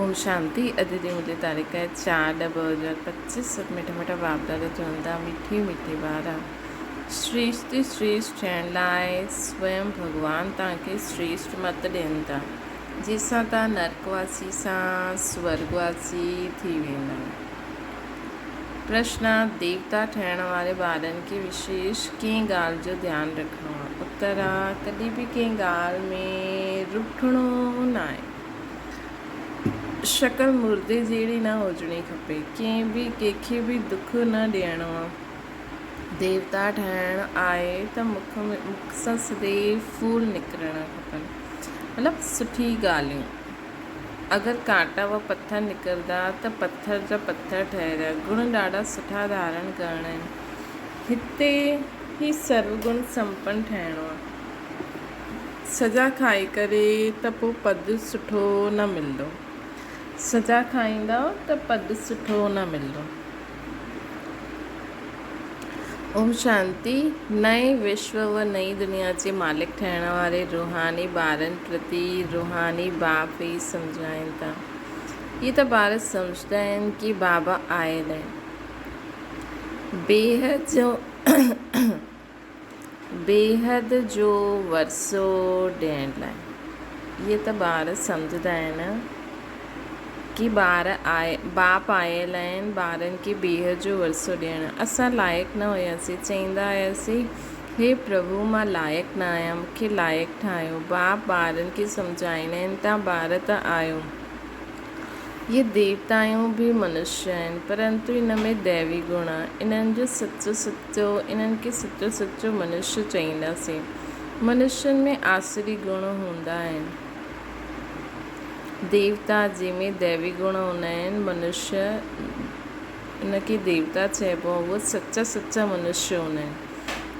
اوم شانتي اڄ جي منهنجي تاريخ آهي چار ڏھ 2025 سڀ مٺا مٺا باپ دادا چون ٿا مٺي مٺي ٻارا شريشٽ شريشٽ ٿيڻ لاء سويم ڀڳوان توهان کي شريشٽ مت ڏين ٿا جنهن سان توهان نرڪواسي سان سورڳواسي ٿي ويندا. پرشن، ديوتا ٺهڻ واري ٻارن کي وشيش ڪنهن ڳالهه جو ڌيان رکڻو آهي؟ اتر، ڪڏهن به ڪنهن ڳالهه ۾ رٺڻو ناهي. شڪل مردي جهڙي نه هجڻي کپي. ڪنهن به ڪنهن کي به دک نه ڏيڻو آهي. ديوتا ٺهڻ آهي ته مک ۾ مک سان سديو ڦول نڪرڻ کپن. مطلب سٺي ڳالهيون. اگر ڪانٽا و پٿر نڪرندا ته پٿر جا پٿر ٺهريا. گڻ ڏاڍا سٺا ڌارڻ ڪرڻا آهن. هتي هي سرو گڻ سمپن ٺهڻو آهي. سزا کائي ڪري ته پوء پد سٺو نه ملندو. سزا کائيندؤ ته پد سٺو نه ملندو. اوم شانتي نئين وشو و نئين دنيا جي مالڪ ٺهڻ واري روحاني ٻارن پرتي روحاني باپ ئي سمجهائين ٿا. هي ته ٻار سمجهندا آهن ڪي بابا آيل آهن. بيحد جو بيحد جو ورثو ڏيڻ لاء. اهي ته ٻار سمجهندا آهن ڪي ٻار آء باپ آيل آهن ٻارن کي بيحد جو ورثو ڏيڻ. اسان لائق نه هياسين. چئيندا هياسين هي پرڀو مان لائق نه آهيان مون کي لائق ٺاهيو. باپ ٻارن کي سمجهائيندا آهن تان ٻار ته آهيو. اهي ديوتائون به منشيه آهن، پرنتو ان ۾ ديوي گڻ آهي. انهن جو سچو سچو، انهن کي سچو سچو منشيه چئينداسين. منشين ۾ آسري گڻ هوندا آهن. ديوتا جنهن ۾ ديوي گڻ هوندا آهن، منشيه ان کي ديوتا چئبو آهي. اهي سچا سچا منشيه هوندا آهن.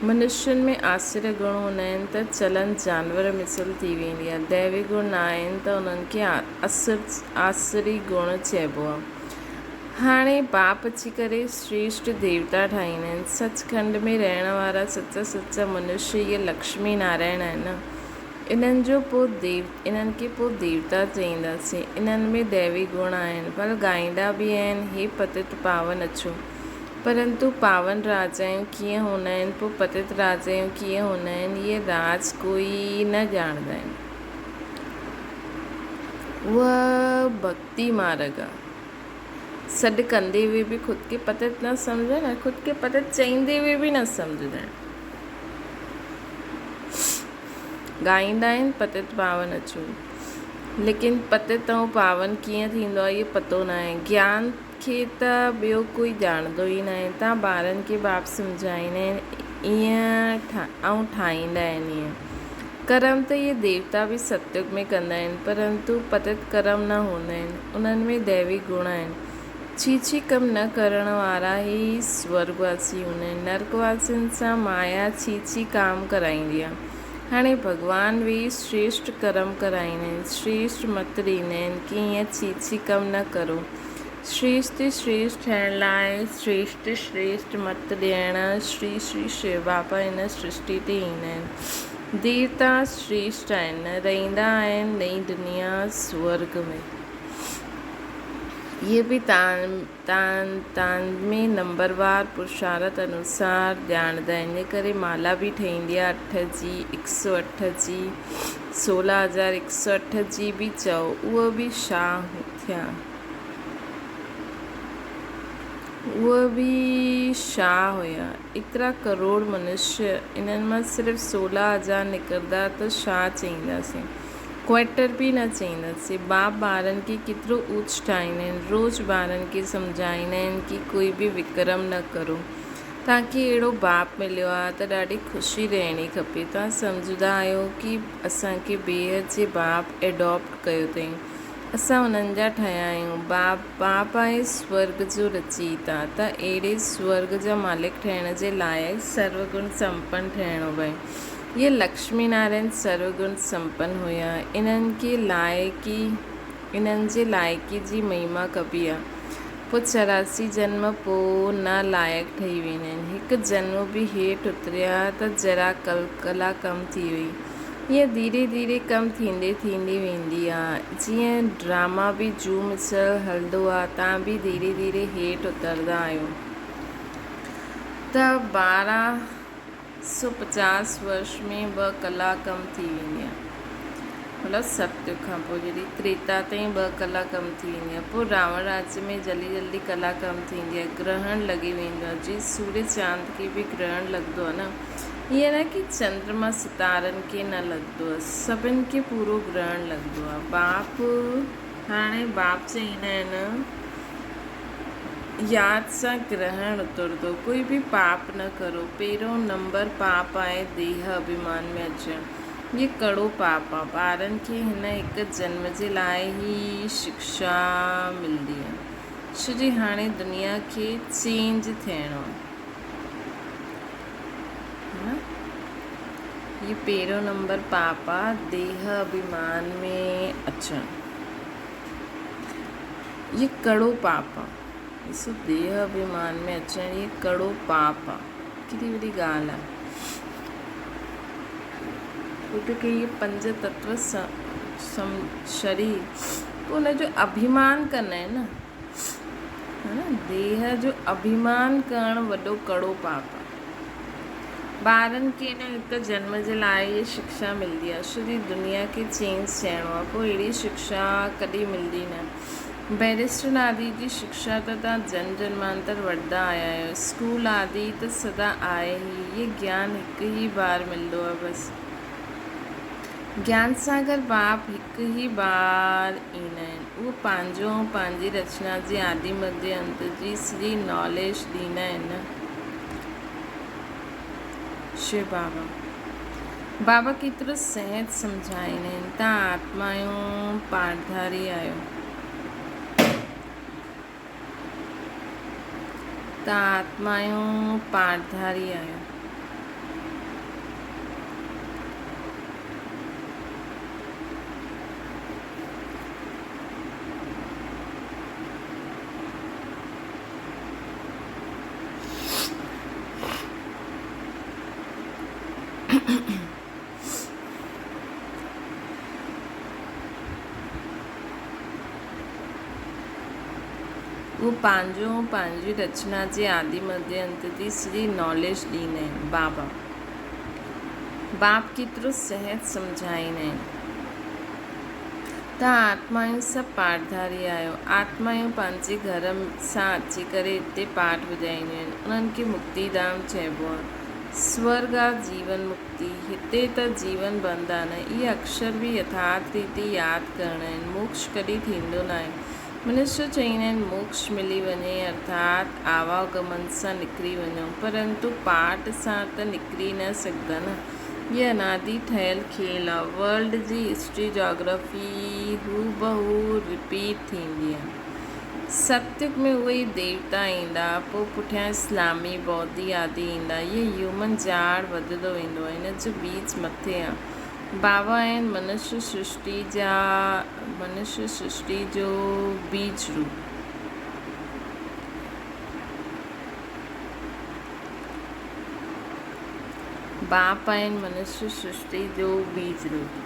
منشين ۾ آسري گڻ هوندا آهن ته چلن جانور مثل ٿي ويندي آهي. ديوي گڻ نه آهن ته انهن کي آسري گڻ چئبو آهي. هاڻي باپ اچي ڪري شريشٽ ديوتا ٺاهيندا آهن. سچ کنڊ ۾ رهڻ وارا سچا سچا منشي اهي لڪشمي نارائڻ آهن نه. انهن جو پوء ديو انهن کي پوء ديوتا چئينداسين. انهن ۾ ديوي گڻ آهن. ڀل ڳائيندا به آهن، هي پتت پاون اچو. پرنتو پاون راجائون ڪيئن هوندا آهن، پوء پتت راجائون ڪيئن هوندا آهن، اهي راز ڪوئي نه ڄاڻندا آهن. اها ڀڳتي مارڳ آهي. سڏ ڪندي هوئي به خود کي پتت نه سمجهن ۽ خود کي پتت چئيندي هوئي به نه سمجهندا آهن. ڳائيندا آهن پتت پاون اچو. ليڪن پتت ۽ پاون ڪيئن ٿيندو آهي اهو پتو ناهي. گيان کي ته ٻيو ڪوئي ڄاڻندو ئي ناهي. تان ٻارن کي باپ سمجهائيندا آهن ايئن ۽ ٺاهيندا آهن ايئن. ڪرم ته اهي ديوتا به ستيگ ۾ ڪندا آهن پرنتو پتت ڪرم نه هوندا آهن. انهن ۾ ديوي گڻ آهن. ڇي ڇي ڪم نه ڪرڻ وارا ئي سورڳواسي هوندا آهن. نرڪواسين سان مايا ڇي ڇي ڪام ڪرائيندي آهي. هاڻي ڀڳوان ويهي شريشٽ ڪرم ڪرائيندا آهن. شريشٽ مت ڏيندا آهن ڪي ايئن ڇي ڇي ڪم نه ڪرو. شريشٽ شريشٽ ٺهڻ لاء شريشٽ شريشٽ مت ڏيڻ شري شري شو بابا هن سرشٽي تي ايندا آهن. ديوتا شريشٽ آهن. رهندا آهن نئين دنيا سورڳ ۾. اهي به تان تان تان ۾ نمبروار پرشارت انوسار ڄاڻندا آهن. ان ڪري مالا به ٺهيندي آهي اٺ جي، هڪ سو اٺ جي، سولهه هزار هڪ سو اٺ جي به چئو اهو به شاهه ٿيا. اهي به شاهه هيا. ايترا ڪروڙ منشيه انهن مان صرف 16 هزار نڪرندا ته شاهه چئينداسين. ڪوئٽر به نه چئينداسين. باپ ٻارن کي ڪيترو اوچ ٺاهيندا آهن. روز ٻارن کي سمجهائيندا آهن ڪي ڪوئي به وڪرم نه ڪرو. توهان کي اهڙو باپ مليو آهي ته ڏاڍي خوشي رهڻي کپي. توهان سمجهندا آهيو ڪي اسان کي بيحد جي باپ ايڊاپٽ ڪيو اٿئين. اسان انهن جا ٺهيا آهيون. باپ، باپ آهي سورڳ جو رچيتا، ته اهڙي سورڳ جا مالڪ ٺهڻ جي لائق سرو گڻ سمپن ٺهڻو پئي. اهي لڪشمي نارائڻ سرو گڻ سمپن هيا. انهن کي لائقي، انهن جي لائقي جي مهما ڪبي آ. پوء 84 جنم پوء نا لائق ٺهي ويندا آهن. هڪ جنم به هيٺ اتريا ته ذرا ڪلڪلا ڪم ٿي وئي. ائين ڌيري ڌيري ڪم ٿيندي ٿيندي ويندي آ. جيئن ڊراما به جوء مثل هلندو آ، تان به ڌيري ڌيري هيٺ اترندا آهيو ته 1250 ورش ۾ ٻه ڪلا ڪم ٿي ويندي آ. مطلب ستيگ کان پوء جڏهن تريتا تائين ٻه ڪلا ڪم ٿي ويندي آ. پوء راوڻ راڄ ۾ جلدي جلدي ڪلا ڪم ٿيندي آ. گرهڻ لڳي ويندو آ. جيئن سورج چاند کي به گرهڻ لڳندو آ نه. ائين نه ڪي چندرما ستارن کي نه لڳندو آ. سڀن کي پورو گرهڻ لڳندو آ. باپ هاڻي باپ چئيندا آهن ياد سان گرهڻ اترندو. ڪوئي به پاپ نه ڪرو. پهريون نمبر پاپ آهي ديهه اڀيمان ۾ اچڻ. هي ڪڙو پاپ آ. ٻارن کي هن هڪ جنم جي لاء ئي شڪشا ملندي آ. ڇو جي هاڻي دنيا کي چينج ٿيڻو آ. ها نه؟ هي پهريون نمبر پاپ آ ديهه اڀيمان ۾ اچڻ. هي ڪڙو پاپ آ. ڏسو ديهه اڀيمان ۾ اچڻ هي ڪڙو پاپ آ. ڪيڏي وڏي ڳالهه آ. خود کي اهي پنج تتو شرير پوء ان جو اڀيمان ڪندا آهن نه، ها نه، ديهه جو اڀيمان ڪرڻ وڏو ڪڙو پاپ آهي. ٻارن کي ان هڪ جنم جي لاء اهي شڪشا ملندي آهي، سڄي دنيا کي چينج ٿيڻو آهي، پوء اهڙي شڪشا ڪڏهن ملندي نه. بئريسٽر آدي جي شڪشا ته توهان جنم جنمانتر وٺندا آيا آهيو. اسڪول آدي ته سدا آهي ئي. هي گيان هڪ ئي بار ملندو آهي بس. گيان ساگر باپ هڪ ئي بار ايندا آهن. اهو پنهنجو ۽ پنهنجي رچنا جي آدي مڌي انت جي سڄي ناليج ڏيندا آهن نه. شو بابا. بابا ڪيترو سهج سمجهائيندا آهن، توهان آتمائون پاڙڌاري آهيو. توهان آتمائون پاڙڌاري آهيو. اهو پنهنجو ۽ پنهنجي رچنا جي آدي مڌي انت جي سڄي ناليج ڏيندا آهن. بابا باپ ڪيترو سهج سمجهائيندا آهن. توهان آتمائون سڀ پاٺڌاري آهيو. آتمائون پنهنجي گهر سان اچي ڪري هتي پاٺ ٻڌائينديون آهن. انهن کي مڪتي ڌام چئبو آهي. سورڳ آ جيون مڪتي. هتي ته جيون بند آ نه. اهي اڪشر به يٿارٿ ريتي ياد ڪرڻا آهن. موڪش ڪڏهن ٿيندو ناهي. منشيه چئيندا آهن موڪش ملي وڃي ارٿات آواگمن سان نڪري وڃو. پرنتو پاٺ سان ته نڪري نه سگهندا نه. هي انادي ٺهيل کيل آ. ورلڊ جي هسٽري جاگرافي هوبهو رپيٽ ٿيندي آ. ستيگ ۾ اهي ئي ديوتا ايندا، پوء پٺيان اسلامي، بوڌي آدي ايندا. هيء هيومن جاڙ وڌندو ويندو. هن جو بيج مٿي آ. بابا آهن منشيه سرشٽي جا منشيه سرشٽي جو بيج روپ. باپ آهن منشيه سرشٽي جو بيج روپ.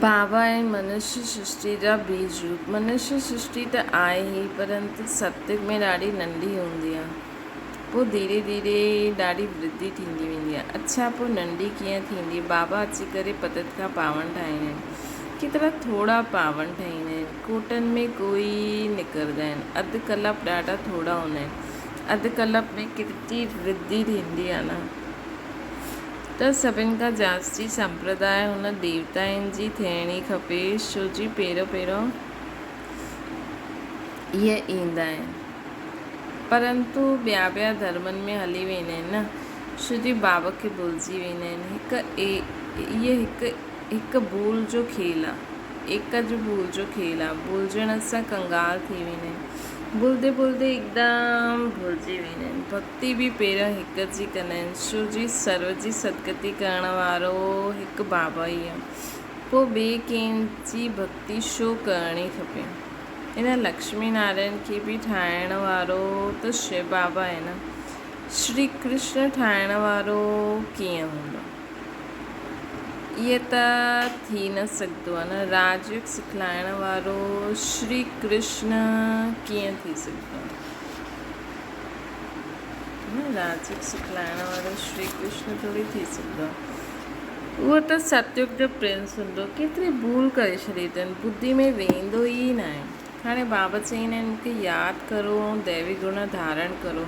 بابا ۽ منشيه سرشٽي جا بيج روپ. منشيه سرشٽي ته آهي ئي پرنت ستيگ ۾ ڏاڍي ننڍي هوندي آهي. پوء ڌيري ڌيري ڏاڍي ورڌي ٿيندي ويندي آهي. اڇا پوء ننڍي ڪيئن ٿيندي؟ بابا اچي ڪري پتت کان پاوڻ ٺاهيندا آهن. ڪيترا ٿورا پاوڻ ٺهيندا آهن. ڪوٽن ۾ ڪوئي نڪرندا آهن. اڌ ڪلپ ڏاڍا ٿورا هوندا آهن. اڌ ڪلپ ۾ ڪيتري ورڌي ٿيندي آهي نه. ته سڀن کان جاستي سمپرداء هن ديوتائن جي ٿيڻي کپي ڇو جي پهريون پهريون اهي ايندا آهن. پرنتو ٻيا ٻيا ڌرمن ۾ هلي ويندا آهن نه ڇو جي بابا کي ڀلجي ويندا آهن. هڪ اهي هڪ هڪ ڀول جو کيل آ. ايڪ جو ڀول جو کيل آ. ڀلجڻ سان ڪنگال ٿي ويندا آهن. ڀلدي ڀلدي هڪدم ڀلجي ويندا آهن. ڀڳتي به پهريون هڪ جي ڪندا آهن ڇو جي سرو جي سدگتي ڪرڻ وارو هڪ بابا ئي آ. پوء ٻئي ڪنهن جي ڀڳتي ڇو ڪرڻي کپي. ان لڪشمي نارائڻ کي به ٺاهڻ وارو ته شو بابا آهي نه. شري ڪرشن ٺاهڻ وارو ڪيئن هوندو؟ ائين ته ٿي نه سگهندو آهي نه. راج يوگ سکلائڻ وارو شري ڪرشن ڪيئن ٿي سگهندو آهي؟ راج يوگ سکلائڻ وارو شري ڪرشن ٿوري ٿي سگهندو آهي. اهو ته ستيوگ جو پرنس هوندو. ڪيتري ڀول ڪري ڇڏي اٿن. ٻڌي ۾ ويندو ئي ناهي. هاڻي بابا چئيندا آهن مون کي ياد ڪرو ۽ ديوي گڻ ڌارڻ ڪرو.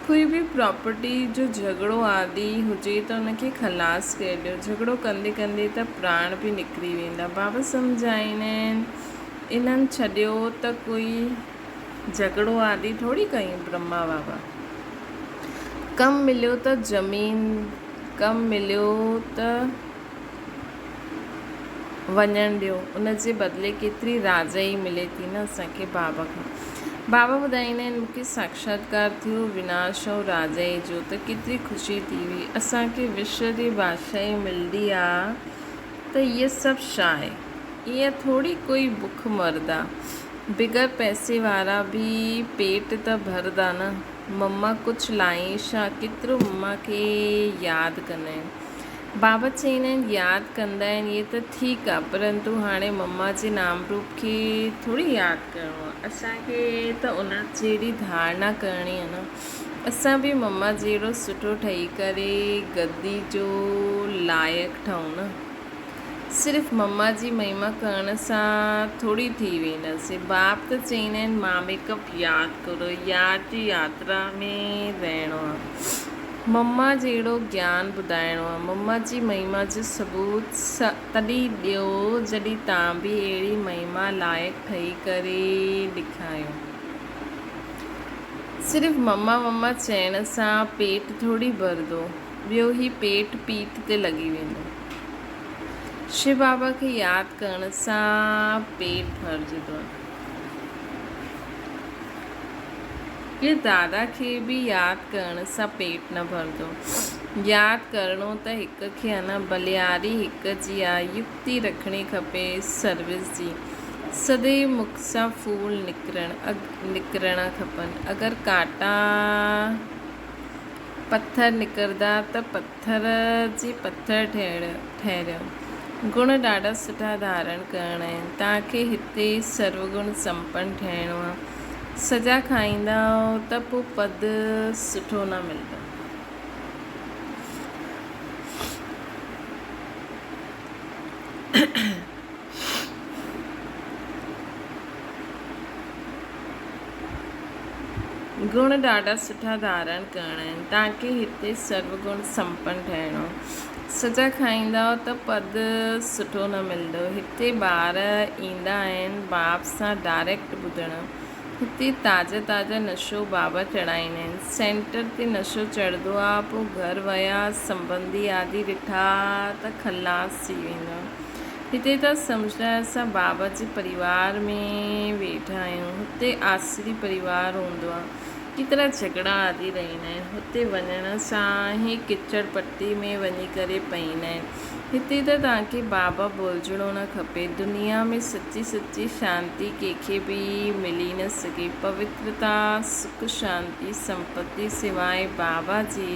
ڪوئي به پراپرٽي جو جهڳڙو آدي هجي ته ان کي خلاص ڪري ڏيو. جهڳڙو ڪندي ڪندي ته پراڻ به نڪري ويندا. بابا سمجهائيندا آهن انهن ڇڏيو ته ڪوئي جهڳڙو آدي ٿوري ڪيون برهما بابا. ڪم مليو ته زمين، ڪم مليو ته وڃڻ ڏيو، ان جي بدلي ڪيتري راجائي ملي ٿي نه اسان کي بابا کان. بابا ٻڌائيندا آهن مون کي ساڪشاتڪار ٿيو وناش ۽ راجائي جو ته ڪيتري خوشي ٿي هئي. اسان کي وشو جي بادشاهي ملندي آ ته هيء سڀ ڇا آهي؟ ائين ٿوري ڪوئي بک مردا. بغير پئسي وارا به پيٽ ته ڀردا نه. مما ڪجھ لائين ڇا؟ ڪيترو مما کي ياد ڪندا آهن. بابا چئيندا آهن ياد ڪندا آهن اهي ته ٺيڪ آ پرنتو هاڻي مما جي نام روپ کي ٿوري ياد ڪرڻو آ. اسان کي ته ان جهڙي ڌارڻا ڪرڻي آ نه. اسان به مما جهڙو سٺو ٺهي ڪري گدي جو لائق ٺهون نه. صرف مما جي مهما ڪرڻ سان ٿوري ٿي وينداسين. باپ ته چئيندا آهن ماميڪپ ياد ڪرو، ياد جي ياترا ۾ رهڻو آ. مما جهڙو گيان ٻڌائڻو آ. مما جي مهما جو ثبوت تڏهن ڏيو جڏهن توهان به اهڙي مهما لائق ٺهي ڪري ڏيکاريو. صرف مما مما چئڻ سان پيٽ ٿوري ڀرندو. ٻيو هي پيٽ پيت تي لڳي ويندو. شو بابا کي ياد ڪرڻ سان پيٽ ڀرجندو آهي. ڪي دادا کي به ياد ڪرڻ سان پيٽ نه ڀرندو. ياد ڪرڻو ته هڪ کي آهي نه، ڀلياري هڪ جي آهي. يڪتي رکڻي کپي سروس جي. سدائين مک سان ڦول نڪرڻا کپن. اگر ڪانٽا پٿر نڪرندا ته پٿر جي پٿر ٺهريو. گڻ ڏاڍا سٺا ڌارڻ ڪرڻا آهن. توهان کي هتي سرو گڻ سمپن ٺهڻو آهي. سزا کائيندؤ ته پوء پد سٺو نه ملندو. گڻ ڏاڍا سٺا ڌارڻ ڪرڻا آهن. توهان کي هتي سرو گڻ سمپن ٺهڻو آهي. سزا کائيندؤ ته پد سٺو نه ملندو. هتي ٻار ايندا آهن باپ سان ڊائريڪٽ ٻڌڻ. هتي تازا تازا نشو بابا چڙهائيندا آهن. سينٽر تي نشو چڙهندو آهي پوء گهر ويا سنبنڌي آدي ڏٺا ته خلاص ٿي ويندو آهي. هتي ته سمجهه اسان بابا جي پريوار ۾ ويٺا آهيون. هتي آسري پريوار هوندو آهي. ڪيترا جهڳڙا آدي رهندا آهن. هتي وڃڻ سان ئي ڪچڙ پٽي ۾ وڃي ڪري پئيندا آهن. هتي ته توهان کي بابا ٻولجڻو نه کپي. دنيا ۾ سچي سچي شانتي ڪنهن کي به ملي نه سگهي. پوترتا، سک، شانتي، سمپتي سواء بابا جي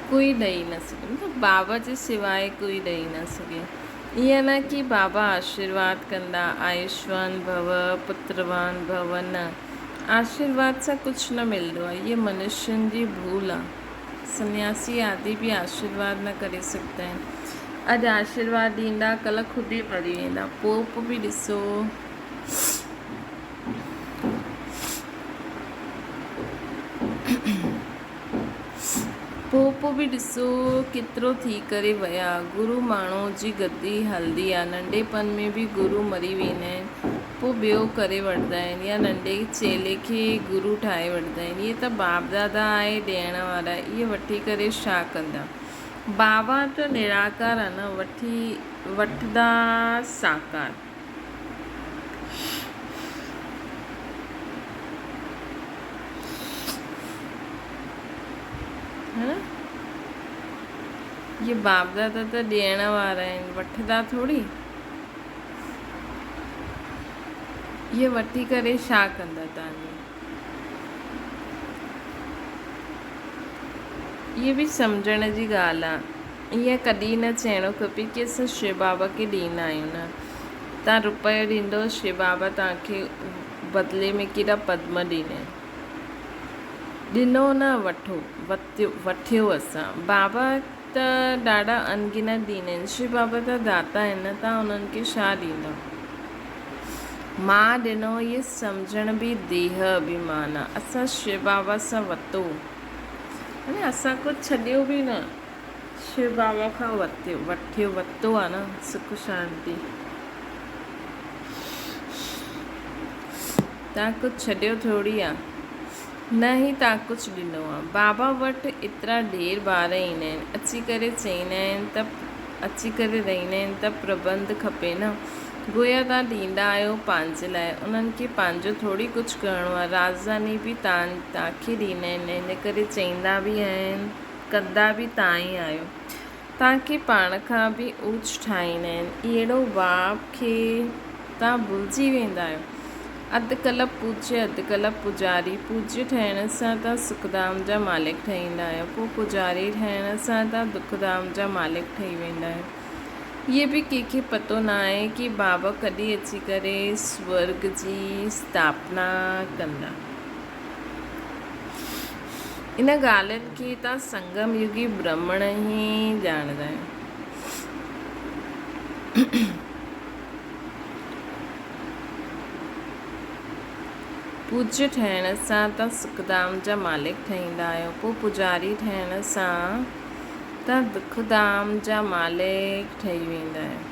ڪوئي ڏئي نه سگهي مطلب بابا جي سواء ڪوئي ڏئي نه سگهي ائين نه ڪي بابا آشيرواد ڪندا آيوشوان ڀو پتروان ڀو نه آشيرواد سان ڪجهه نه ملندو آهي. هيء منشين جي ڀول آهي. سنياسي آدي به آشيرواد نه ڪري سگهندا آهن. اڄ آشيرواد ڏيندا، ڪلهه خود ئي مري ويندا. پوپ به ڏسو. پوپ به ڏسو ڪيترو ٿي ڪري ويا. گرو ماڻهوء جي گدي هلندي آ. ننڍپڻ ۾ به گرو مري ويندا آهن. پوء ٻيو ڪري وٺندا آهن يا ننڍي چيلي کي گرو ٺاهي وٺندا آهن. اهي ته باپ دادا آهي ڏيڻ وارا. اهي وٺي ڪري ڇا ڪندا. بابا ته نراڪار آ نه وٺي وٺندا ساڪار. اهي باپ دادا ته ڏيڻ وارا آهن وٺندا ٿوري. اهي وٺي ڪري ڇا ڪندا توهان جو. اهي به سمجهڻ جي ڳالهه آ. ائين ڪڏهن نه چئڻو کپي ڪي اسان شو بابا کي ڏيندا آهيون نه. توهان روپيو ڏيندو شو بابا توهان کي بدلي ۾ ڪيڏا پدم ڏيندا. ڏنو نه وٺو، وٺيو اسان. بابا ته ڏاڍا ان گنت ڏيندا آهن. شو بابا ته داتا آهن نه توهان انهن کي ڇا ڏيندؤ. مان ڏنو اهي سمجهڻ به ديهه اڀيمان آ. اسان شو بابا سان وتو. يعني اسان ڪجهه ڇڏيو به نه. شو بابا کان وتيو وٺيو وتو آ نه سک شانتي. تان ڪجهه ڇڏيو ٿوري آ. نه ئي تان ڪجهه ڏنو آ. بابا وٽ ايترا ڍير ٻار ايندا آهن. اچي ڪري چئيندا آهن ته اچي ڪري رهندا آهن ته پرٻنڌ کپي نه. گويا تان ڏيندا آهيو پنهنجي لاء. انهن کي پنهنجو ٿوري ڪجهه ڪرڻو آ. رازداني به تان تان کي ڏيندا آهن. ان ڪري چئيندا به آهن. ڪندا به تان ئي آهيو. تان کي پاڻ کان به اوچ ٺاهيندا آهن. اهڙو باپ کي تان ڀلجي ويندا آهيو. اڌ ڪلپ پوڄي اڌ ڪلپ پوڄاري. پوڄي ٺهڻ سان تان سکڌام جا مالڪ ٺهيندا آهيو. پوء پوڄاري ٺهڻ سان تان دکڌام جا مالڪ ٺهي ويندا آهيو. اهي به ڪنهن کي پتو ناهي ڪي بابا ڪڏهن اچي ڪري سورڳ جي اسٿاپنا ڪندا. ان ڳالهين کي ته سنگم يگي برهمڻ ئي ڄاڻندا آهن. پوڄ ٺهڻ سان ته سکڌام جا مالڪ ٺهيندا آهيو، پوء پوڄاري ٺهڻ سان ته دکڌام جا مالڪ ٺهي ويندا آهيو.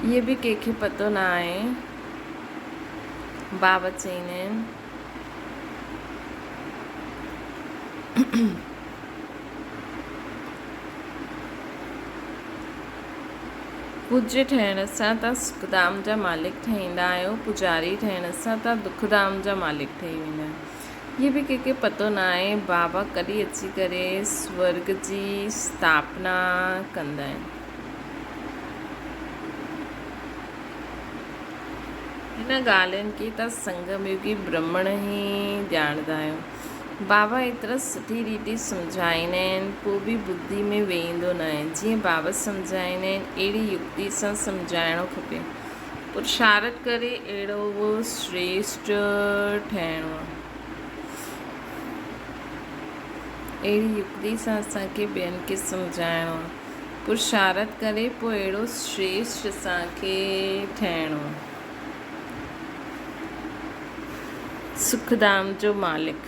اهي به ڪنهن کي پتو نه آهي. بابا چئيندا آهن. پوڄي ٺهڻ سان توهان سکڌام جا مالڪ ٺهيندا آهيو، پوڄاري ٺهڻ سان توهان دکڌام جا مالڪ ٺهي ويندا آهيو. هي به ڪنهن کي پتو نه آهي، بابا ڪڏهن اچي ڪري سورڳ جي اسٿاپنا ڪندا آهن. هن ڳالهين کي توهان سنگم يگي برهمڻ ئي ڄاڻندا آهيو. بابا ايترا سٺي ريتي سمجهائيندا آهن پوء به ٻڌي ۾ ويهندو ناهي. جيئن بابا سمجهائيندا آهن اهڙي يڪتي سان سمجهائڻو کپي. پرشارٿ ڪري اهڙو شريشٽ ٺهڻو آهي. اهڙي يڪتي سان اسان کي ٻين کي سمجهائڻو آهي. پرشارٿ ڪري پوء اهڙو شريشٽ اسان کي ٺهڻو آهي. سکڌام جو مالڪ.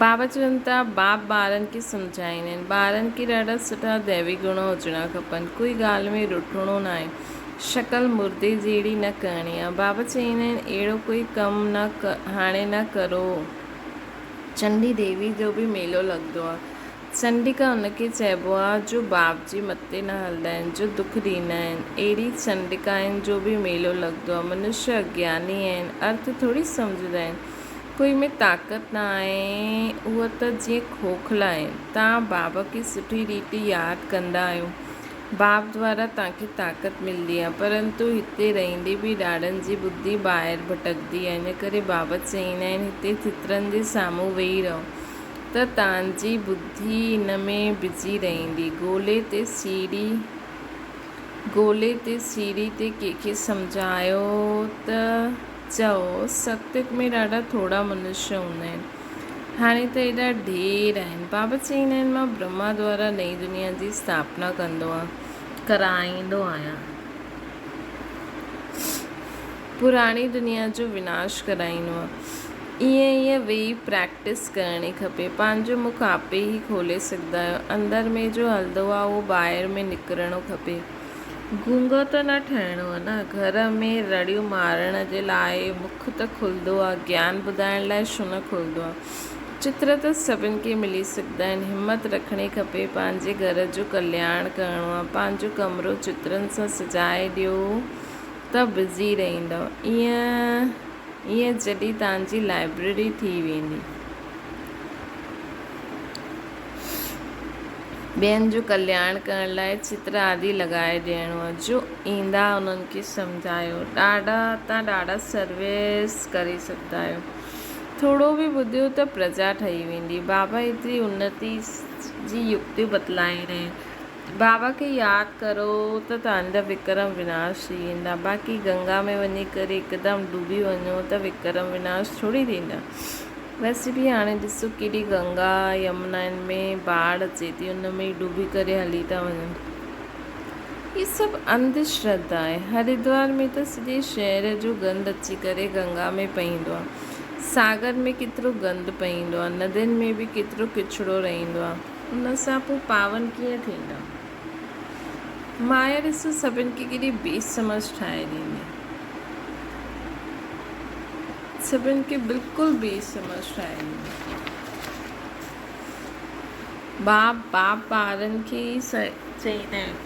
بابا چون ٿا، باپ ٻارن کي سمجهائيندا آهن. ٻارن کي ڏاڍا سٺا ديوي گڻ هجڻا کپن. ڪوئي ڳالهه ۾ رٺڻو ناهي. شڪل مردي جهڙي نه ڪرڻي آهي. بابا چئيندا آهن، اهڙو ڪوئي ڪم نه هاڻي نه ڪرو. چنڊي ديوي جو به ميلو لڳندو آهي. چنڊيڪا ان کي چئبو آ جو باپ جي متي نه هلندا آهن، جو دک ڏيندا آهن. اهڙي چنڊيڪائن جو به ميلو لڳندو آ. منشيه اگياني آهن، ارٿ ٿوري سمجهندا آهن. ڪوئي ۾ طاقت نه آهي، اهي ته جيئن کوکلا آهن. توهان بابا کي سٺي ريت ياد ڪندا آهيو. باپ دوارا توهان کي طاقت ملندي آهي، پرنتو هتي رهندي به ڏاڏن جي ٻڌي ٻاهر ڀٽڪندي آهي، ان ڪري بابا چئيندا آهن هتي چترن جي سامهون ويهي رهو ته توهان جي ٻڌي ان ۾ بزي رهندي. گولي تي سيڙهي گولي تي سيڙهي تي ڪنهن کي سمجهايو ته چئو ستيگ ۾ ڏاڍا ٿورا منشيه هوندا آهن. هاڻي ته ايڏا ڍير آهن. بابا چئيندا آهن مان برهما دوارا نئين دنيا جي اسٿاپنا ڪندو آهيان، ڪرائيندو آهيان. پراڻي دنيا جو وناش ڪرائيندو آهيان. ائين ائين ويهي پريڪٽس ڪرڻي کپي. پنهنجو مک آپي ئي کولي سگهندا آهيو. اندر ۾ جو هلندو آهي اهو ٻاهر ۾ نڪرڻو کپي. گونگو ته نه ٺهڻو آ نه. گهر ۾ رڙيون مارڻ جي لاء مک ته کلندو آ، گيان ٻڌائڻ لاء ڇو نه کلندو آ. چتر ته سڀن کي ملي سگهندا آهن. همت رکڻي کپي. پنهنجي گهر جو ڪلياڻ ڪرڻو آ. پنهنجو ڪمرو چترن سان سجائي ڏيو ته بزي رهندؤ. ائين ائين جڏهن توهان جي لائبريري ٿي ويندي. ٻين جو ڪلياڻ ڪرڻ لاء چتر آدي لڳائي ڏيڻو آهي. جو ايندا انهن کي سمجهايو. ڏاڍا تان ڏاڍا سروس ڪري سگهندا آهيو. ٿورو به ٻڌيو ته پرجا ٺهي ويندي. بابا ايتري انتي جي يڪتيون بتلائيندا آهن. بابا کي ياد ڪرو ته توهان جا وڪرم وناش ٿي ويندا. باقي گنگا ۾ وڃي ڪري هڪدم ڊوبي وڃو ته وڪرم وناش ٿوري ٿيندا. ويسي به هاڻي ڏسو ڪيڏي گنگا يمنائن ۾ باڙ اچي ٿي ان ۾ ئي ڊوبي ڪري هلي ٿا وڃن. هي سڀ انڌ شرڌا آهي. هردوار ۾ ته سڄي شهر جو گند اچي ڪري گنگا ۾ پئيندو آهي. ساگر ۾ ڪيترو گند پئيندو آهي. ندين ۾ به ڪيترو ڪچڙو رهندو آهي. ان سان پوء پاون ڪيئن ٿيندا؟ مايا ڏسو سڀن کي ڪيڏي بي سمجهه ٺاهي ڏيندي. سڀن کي بلڪل بي سمجهه ٺاهي ڏيندي. باپ باپ ٻارن کي ئي چئيندا آهن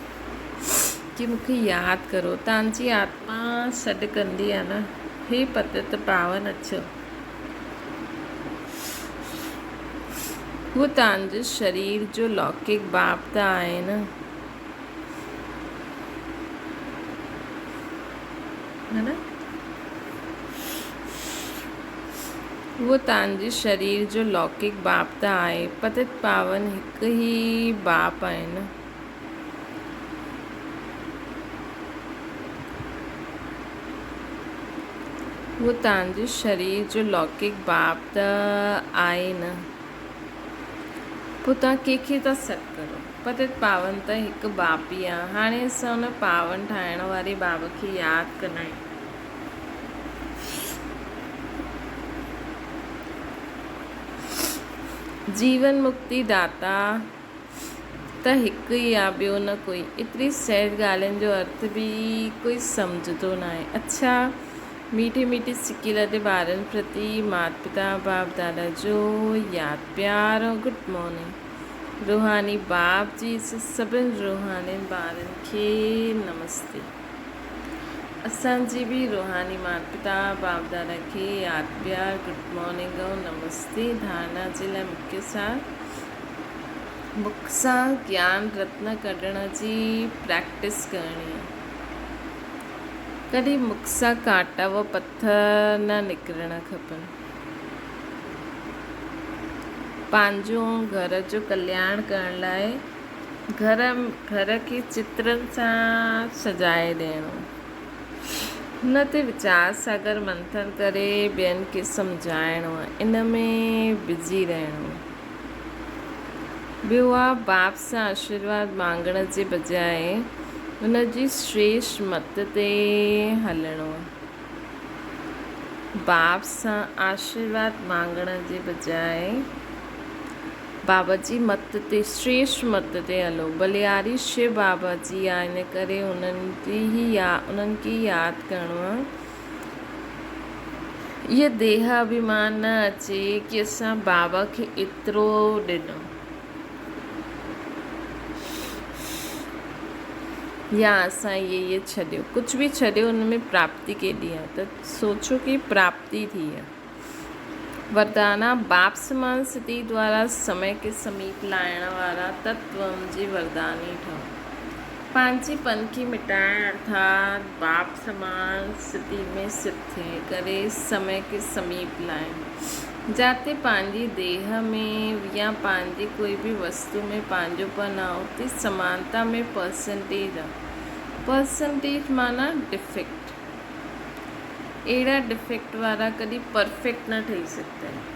ڪي مون کي ياد ڪرو. توهان جي آتما سڏ ڪندي آهي نه، هي پتت پاون اچو. هو توهان جي شرير جو لوڪڪ باپ ته آهي نه. هو توهان جي شرير جو لوڪڪ باپ ته آهي. پتت پاون هڪ ئي باپ آهي نه. هو توهان جي شرير جو لوڪڪ باپ ته آهي نه. پوء توهان ڪنهن کي ٿا سڏ ڪرو؟ پتت پاون ته هڪ باپ ئي آهي. هاڻي اسان ان پاون ٺاهڻ واري باب کي ياد ڪندا آهيون. جيون مڪتي داتا ته هڪ ئي آ ٻيو نه ڪوئي. ايتري سهج ڳالهين جو ارٿ به ڪوئي سمجهندو ناهي. اڇا ميٺي ميٺي سڪي لڌي ٻارن پرتي مات پتا باپ دادا جو ياد پيار ۽ گڊ مارننگ. روحاني باپ جي سڀن روحانين ٻارن کي نمستي. اسان جي به روحاني مات پتا باپ دادا کي ياد پيار گڊ مارننگ ۽ نمستي. ڌارنا جي لاء مکيه سار مک سان گيان رتن ڪڍڻ جي پريڪٽس ڪرڻي آهي. ڪڏهن مک سان ڪانٽا و پٿر نه نڪرڻ کپن. پنهنجو ۽ گهر جو ڪلياڻ ڪرڻ لاء گهر گهر کي چترن سان سجائي ڏيڻو. هن تي ويچار ساگر منٿن ڪري ٻين کي سمجهائڻو ۽ ان ۾ بزي رهڻو. ٻيو آ باپ سان آشيرواد مانگڻ جي بجاء ان جي شريشٺ مت تي هلڻو. باپ سان آشيرواد مانگڻ جي بجاء بابا جي مت تي شريشٺ مت تي هلو. بلياري شو بابا جي آ ان ڪري انهن جي ئي انهن کي ئي ياد ڪرڻو آ. اهو ديهه اڀيمان نه اچي ڪي اسان بابا کي ايترو ڏنو يا اسان اهي اهي ڇڏيو. ڪجهه به ڇڏيو ان ۾ پراپتي ڪيڏي آ ته سوچو ڪي پراپتي ٿي آ. وردانا، باپ سمان ستي دوارا سمي کي سميپ لائڻ وارا تتوم جي ورداني ٺهو. پنهنجي پن کي مٽائڻ ارٿات باپ سمان سٿي ۾ سٿ ٿي ڪري سمي کي سميپ لائڻ. جاتي پنهنجي ديهه ۾ يا پنهنجي ڪوئي به وستو ۾ پنهنجو پن آ اتي سمانتا ۾ پرسنٽيج آ. پرسنٽيج معنيٰ ڊفيڪٽ. اهڙا ڊفيڪٽ وارا ڪڏهن پرفيڪٽ نه ٺهي سگهندا آهن.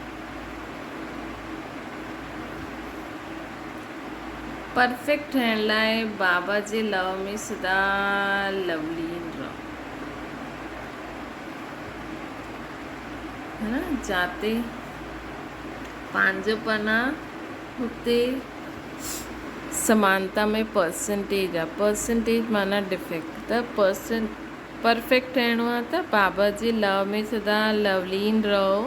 پرفيڪٽ ٺهڻ لاء بابا جي لو ۾ سدا لولين رهو. ها نه جاتي پنهنجو پن آ هتي سمانتا ۾ پرسنٽيج آ. پرسنٽيج معنيٰ ڊفيڪٽ ته پرسنٽ پرفيڪٽ ٺهڻو آ ته بابا جي لو ۾ سدا لولين رهو.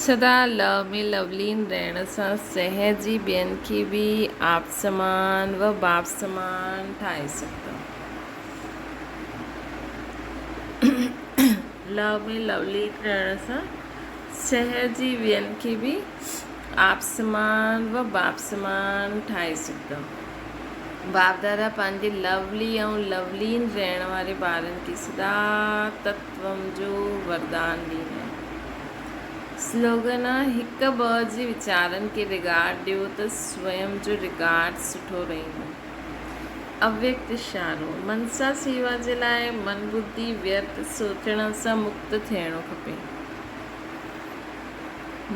سدا لئه ۾ لولين رهڻ سان سهج ئي ٻين کي به آپ سمان و باپ سمان ٺاهي سگهندؤ. لئه ۾ لولين رهڻ سان سهج ئي ٻين کي به آپ سمان و باپ سمان ٺاهي سگهندؤ. باپ دادا پنهنجي لولي ۽ لولين رهڻ واري ٻارن کي سدا تت تتوم جو وردان ڏيندا آهن. سلوگن، هڪ ٻه جي ويچارن کي رگارڊ ڏيو ته سويم جو رگارڊ سٺو رهندو. اويڪت اشارو، منسا سيوا جي لاء من ٻڌي ويرٿ سوچڻ سان مڪت ٿيڻو کپي.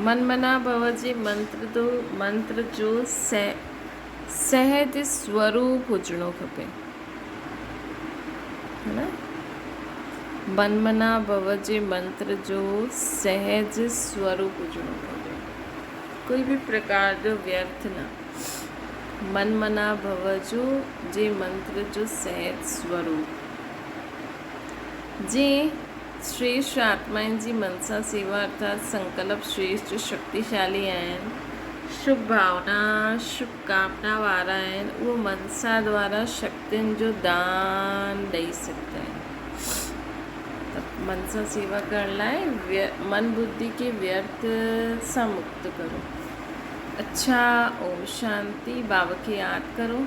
من منا ڀو جي منتر جو سهج سوروپ هجڻو کپي. من منا ڀو جي منتر جو سهج سوروپ هجڻو کپي. ڪوئي به پرڪار جو ويرٿ نه. من منا ڀو جو جي منتر جو سهج سوروپ. جيئن شريشٺ آتمائن جي منسا سيوا ارٿات سنڪلپ شريشٺ شڪتيشالي آهن، شڀ ڀاونا، شڀ ڪامنا وارا آهن، اهو منسا دوارا شڪتين جو دان ڏئي سگهندا آهن. ته منسا سيوا ڪرڻ لاء من ٻڌي کي ويرٿ سان مڪت ڪرو. اڇا اوم شانتي. بابا کي ياد ڪرو.